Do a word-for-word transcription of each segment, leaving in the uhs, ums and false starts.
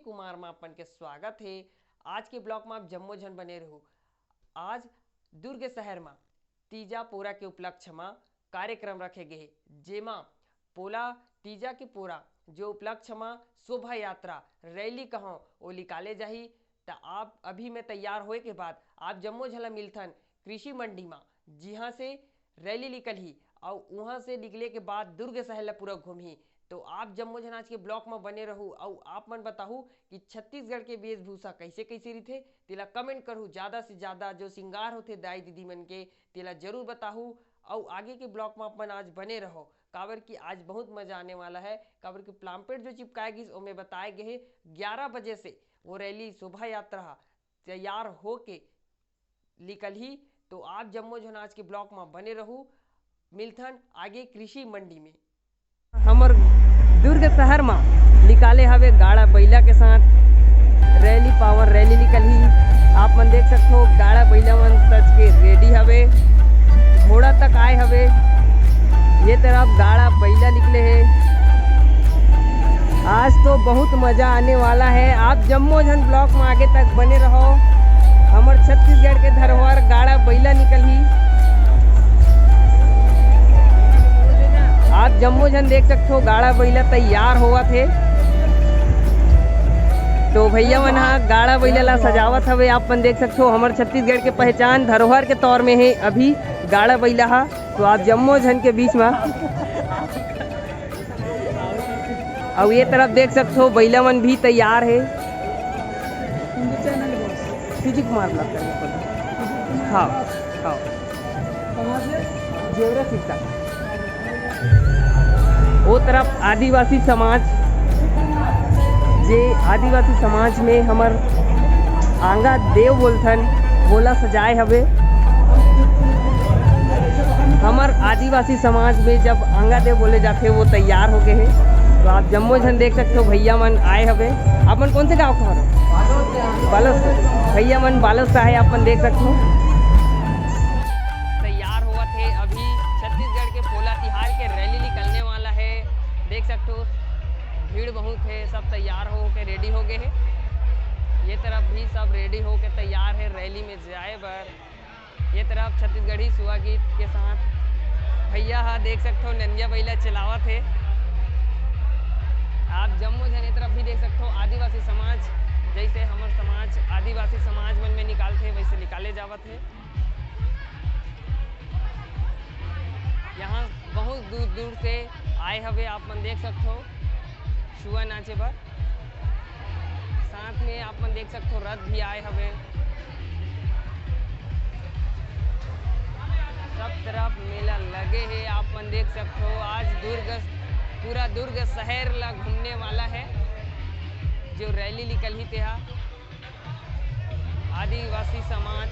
कुमार मा अपन के स्वागत हे। आज के vlog मा आप जम्मो झन बने रहू। आज दुर्ग शहर मा तीजा पोरा के उपलक्ष्य मा कार्यक्रम रखे गे हे, जेमा पोला तीजा के पोरा जो उपलक्ष्य मा शोभा यात्रा रैली कहूं वो निकाले जाही। त आप अभी में तैयार होए के बाद आप जम्मो झन ला मिलथन कृषि मंडी मा, जिहां से रैली निकलही अउ उहां से निकले के बाद दुर्ग शहर ला पूरा घूमही। तो आप जम्मो झन आज के vlog मा बने रहू अउ आप मन बताहू कि छत्तीसगढ़ के वेशभूषा कैसे कैसे रहिथे, तेला comment करहू। ज्यादा से ज्यादा जो श्रृंगार होथे दाई दीदी मन के, तेला जरूर बताहू। अउ आगे के vlog मा आप मन आज बने रहो, काबर कि आज बहुत मजा आने वाला है। काबर कि pamphlet जो चिपकाए गिस, ओमे बताए गे हे ग्यारह बजे से वो रैली शोभा यात्रा ह तैयार होके निकलही। तो आप जम्मो झन आज के vlog मा बने रहू। मिलथन आगे कृषि मंडी में। हमर दुर्ग शहर मा निकाले हवे गाड़ा बइला के साथ रैली, पावन रैली निकलही। आप मन देख सकथो गाड़ा बइला मन सज के ready हवे, घोड़ा तक आए हवे। ये तरफ गाड़ा बइला निकले हे। आज तो बहुत मजा आने वाला है। आप जम्मो झन vlog में आगे तक बने रहो। हमर छत्तीसगढ़ के धरोहर गाड़ा बइला निकलही। आप जम्मो झन देख सकथो गाड़ा बइला तैयार होवत हे। तो भैया मन हा गाड़ा बइला ला सजावत हवे। आप मन देख सकथो हमर छत्तीसगढ़ के पहचान धरोहर के तौर में हे अभी गाड़ा बइला हा। तो आप जम्मो झन के बीच में अउ ये तरफ देख सकथो बइला मन भी तैयार हे। फिजिक मार लगता है। हाँ, हाँ। जेवरा चिट्टा। वो तरफ आदिवासी समाज, जे आदिवासी समाज में हमर आंगा देव बोलथन, वोला सजाए हवे। हमर आदिवासी समाज में जब आंगा देव बोले जाथे, वो तैयार हो गए हे। तो आप जम्मो झन देख सकथो, भैया मन आए हवे। आप मन कौन से गांव के हरो? बालोद। भैया मन बालोद से आए, आप मन देख सकथो। तैयार होवत हे अभी। छत्तीसगढ़ के पोला तिहार के रैली निकलने वाला है, देख सकथो भीड़ बहुत है। सब तैयार हो के ready हो गए हैं। ये तरफ भी सब ready हो के तैयार है रैली में जाए बर। ये तरफ छत्तीसगढ़ी सुआ गीत के साथ भैया हा देख सकथो नंदिया बइला चलावत है। आप जम्मो झन ये तरफ भी देख सकथो आदिवासी समाज, जैसे हमर समाज आदिवासी समाज मन में निकालथे वैसे निकाले जावत है। यहाँ बहुत दूर दूर से आए हवे, आप मन देख सकथो छुआ नाचे बर। साथ में आप मन देख सकथो रथ भी आए हवे। सब तरफ मेला लगे हे, आप मन देख सकथो। आज दुर्ग, पूरा दुर्ग शहर ला घूमने वाला है। जो रैली निकलही तेहा आदिवासी समाज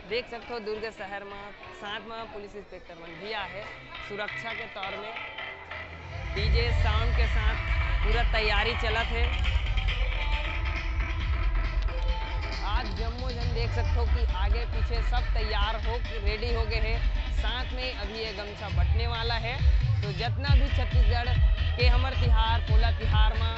देख सकथो दुर्ग शहर मा, साथ मा पुलिस इंस्पेक्टर मन भी आहे सुरक्षा के तौर में। डीजे साउंड के साथ पूरा तैयारी चलत हे। आज जम्मो झन देख सकथो कि आगे पीछे सब तैयार हो के ready हो गए हे। साथ में अभी ये गमछा बंटने वाला है। तो जितना भी छत्तीसगढ़ के हमर तिहार, पोला तिहार मा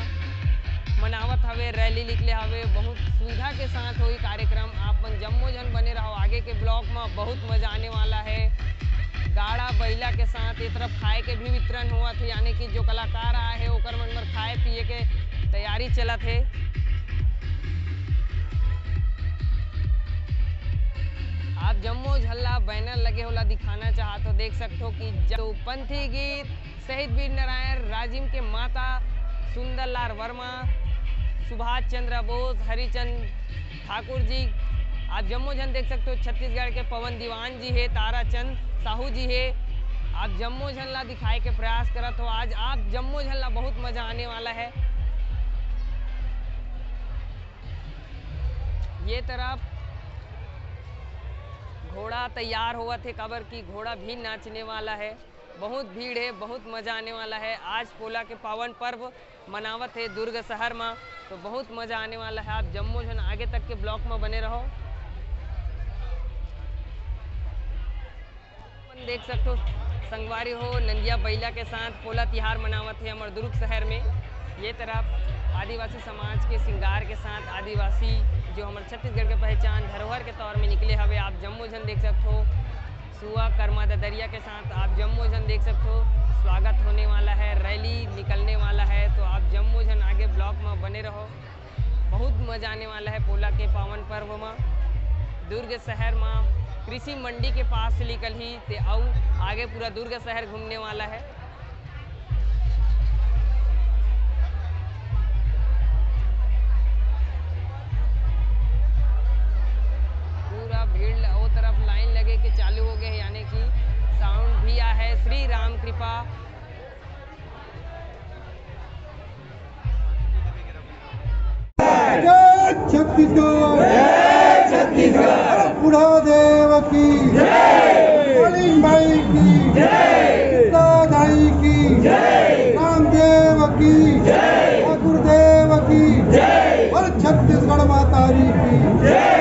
मनावत हवे, रैली निकले हवे, बहुत सुविधा के साथ होई कार्यक्रम। आप मन जम्मो झन बने रहो, आगे के vlog मा बहुत मजा आने वाला है। गाड़ा बइला के साथ ये तरफ खाए के भी वितरण होवत है, यानी कि जो कलाकार आए है ओकर मन बर खाए पिए के तैयारी चलत है। आप जम्मो झन ला banner लगे होला दिखाना चाहत हो, देख सकथो कि जो पंथी गीत शहीद वीर नारायण राजिम के माता सुंदरलाल वर्मा, सुभाष चंद्र बोस, हरिचंद ठाकुर जी, आप जम्मो झन देख सकथो, छत्तीसगढ़ के पवन दीवान जी हे, ताराचंद साहू जी हे, आप जम्मो झन ला दिखाए के प्रयास करत हो। आज आप जम्मो झन ला बहुत मजा आने वाला है। ये तरफ घोड़ा तैयार होवत हे, काबर कि घोड़ा भी नाचने वाला है। बहुत भीड़ है, बहुत मजा आने वाला है। आज पोला के पावन पर्व मनावत हे दुर्ग शहर मा, तो बहुत मजा आने वाला है। आप जम्मो झन आगे तक के vlog मा बने रहो। अपन देख सकथो संगवारी हो, नंदिया बइला के साथ पोला तिहार मनावत हे हमर दुर्ग शहर में। ये तरफ आदिवासी समाज के श्रृंगार के साथ आदिवासी, जो हमर छत्तीसगढ़ के पहचान धरोहर के तौर में निकले हवे, आप जम्मो झन देख सकत हो। सुआ कर्मा ददरिया के साथ आप जम्मो झन देख सकत हो, स्वागत होने वाला है, रैली निकलने वाला है, तो आप जम्मो झन आगे ब्लॉग में बने रहो। बहुत मजा आने वाला है पोला के पावन पर्व में। दुर्ग शहर में कृषि मंडी के पास से निकलही ते अउ आगे पूरा दुर्ग शहर घूमने वाला है। पूरा भीड़ ल-, वो तरफ लाइन लगे के चालू हो गए, यानी कि साउंड भी आ है। श्री राम कृपा। जय छत्तीसगढ़। जय छत्तीसगढ़। बुढ़ा देव की जय। कालिंग माई की जय। सीता दाई की जय। रामदेव की जय। ठाकुर देव की जय। और छत्तीसगढ़ माता री की जय।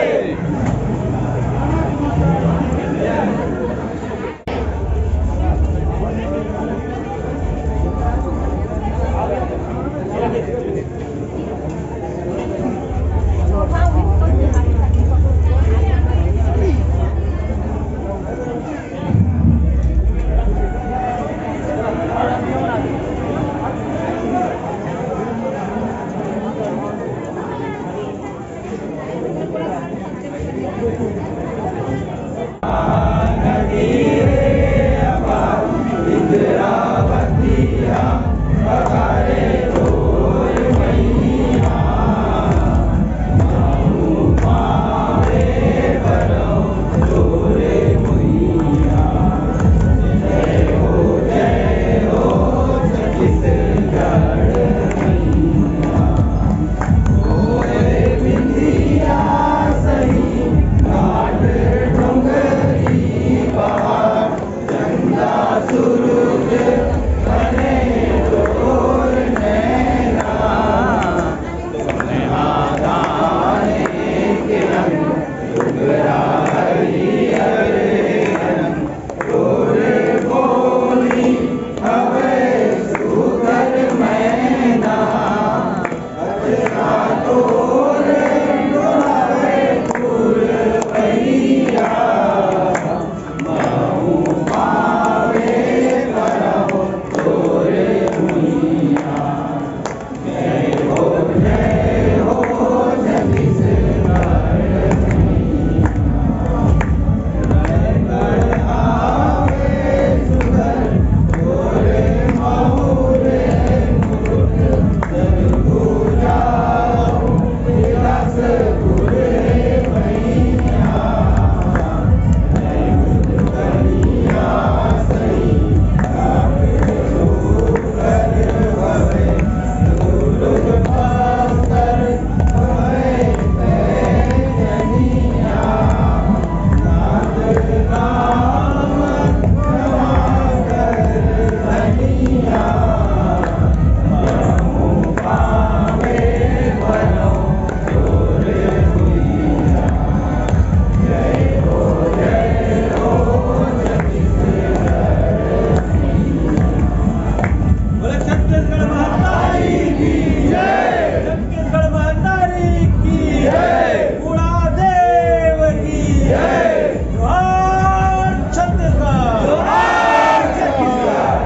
बोले छत्तीसगढ़ महतारी की जय। छत्तीसगढ़ महतारी की जय। बुढ़ा देव की जय। जोहार छत्तीसगढ़। जोहार छत्तीसगढ़।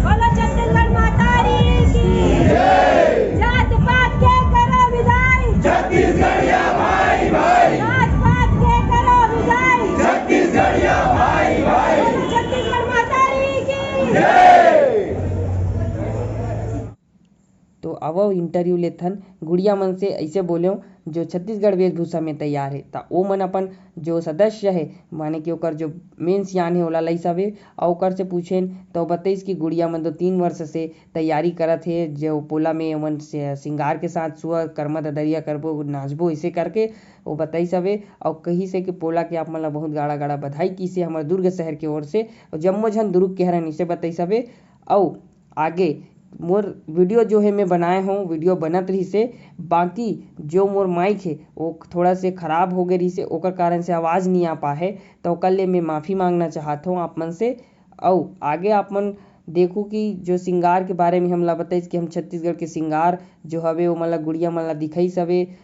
बोलो छत्तीसगढ़ महतारी की जय। जात पात के करो विदाई। छत्तीसगढ़िया भाई भाई। जात पात के करो विदाई। छत्तीसगढ़िया भाई भाई। बोलो छत्तीसगढ़ महतारी की जय। तो आवव इंटरव्यू लेथन गुड़िया मन से, ऐसे बोलेव जो छत्तीसगढ़ वेशभूषा में तैयार हे, त ओ मन अपन जो सदस्य हे, माने कि ओकर जो मेन सियान हे, ओला लइस हवे, अउ ओकर से पूछेन, त ओ बतइस कि गुड़िया मन तो तीन वर्ष से तैयारी करत हे, जो पोला में ओमन से श्रृंगार के साथ सुआ कर्मा ददरिया करबो, नाचबो, ऐसे करके ओ बतइस हवे। अउ कहिस हे कि पोला के आप मन ला बहुत गाड़ा गाड़ा बधाई किसे हमर दुर्ग शहर के ओर से, अउ जम्मो झन दुर्ग के हरन, इसे बतइस हवे। अउ आगे मोर वीडियो जो है मैं बनाए हूँ, वीडियो बनत रहिस हे, बाकी जो मोर माइक है वो थोड़ा से खराब हो गए रहिस हे, ओकर कारण से आवाज़ नहीं आ पाए है, तो ओकर ले मैं माफ़ी मांगना चाहत हूँ आप मन से। अउ आगे आप मन देखू कि जो सिंगार के बारे में हमला बताइस कि हम छत्तीसगढ़ के सिंगार जो हवे, ओमन ला गुड़िया मन ला दिखाइस हवे।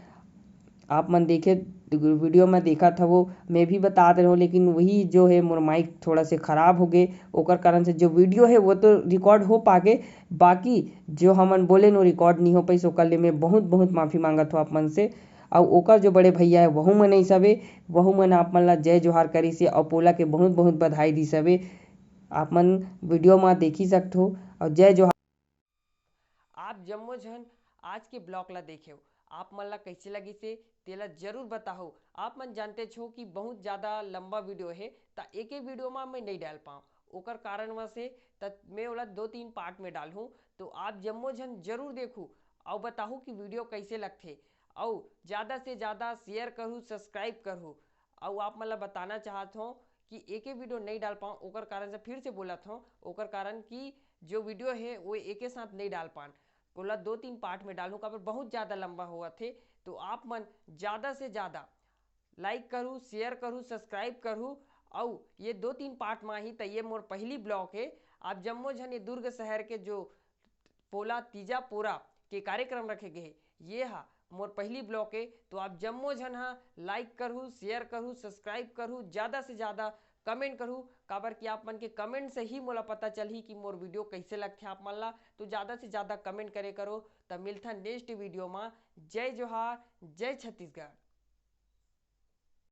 आप मन देखे, वीडियो में देखत हवो, मैं भी बतात रहे हूँ, लेकिन वही जो है मोर माइक थोड़ा से खराब हो गए, ओकर कारण से जो वीडियो है वो तो रिकॉर्ड हो पागे, बाकी जो हमन बोले नो रिकॉर्ड नहीं हो पाइस, ओकर ले मैं बहुत बहुत माफी मांगत हूँ आप मन से। अउ ओकर जो बड़े भैया है वहू मन ऐसा हवे, वहू मन आप मन ला जय जोहार करिस हे अउ पोला के बहुत बहुत बधाई दिस हवे। आप मन वीडियो में देखी सकत हो। अउ जय जोहार। आप जम्मो झन आज के ब्लॉग ला देखेव, आप मन ला कैसे लगिस हे तेला जरूर बताहू। आप मन जानते छो कि बहुत ज्यादा लंबा वीडियो है, त एक एक वीडियो में मैं नहीं डाल पाऊँ, ओकर कारणवश है त मैं ओला दो तीन पार्ट में डालहूँ। तो आप जम्मो झन जरूर देखू अउ बताहू कि वीडियो कैसे लगथे। अउ ज्यादा से ज्यादा शेयर करू, सब्सक्राइब करू। अउ आप मन ला बताना चाहत हूँ कि एक एक वीडियो नहीं डाल पाऊँ, ओकर कारण से फिर से बोलत हूँ, ओकर कारण कि जो वीडियो है वो एके साथ नहीं डाल पान, ओला दो तीन पार्ट में डालहूँ, काबर बहुत ज्यादा लंबा होवत हे। तो आप मन ज्यादा से ज्यादा लाइक करू, शेयर करू, सब्सक्राइब करू। अउ ये दो तीन पार्ट में ही त ये मोर पहली ब्लॉग है। आप जम्मो झन ये दुर्ग शहर के जो पोला तीजा पोरा के कार्यक्रम रखे गए हे, ये हा मोर पहली ब्लॉग है। तो आप जम्मो झन हा लाइक करू, शेयर करू, सब्सक्राइब करू, ज्यादा से ज्यादा कमेंट करू, काबर कि आप मन के कमेंट से ही मोला पता चलही कि मोर वीडियो कैसे लगथे आप मन ला। तो ज्यादा से ज्यादा कमेंट करे करो। त मिलथन नेक्स्ट वीडियो में। जय जोहार, जय छत्तीसगढ़।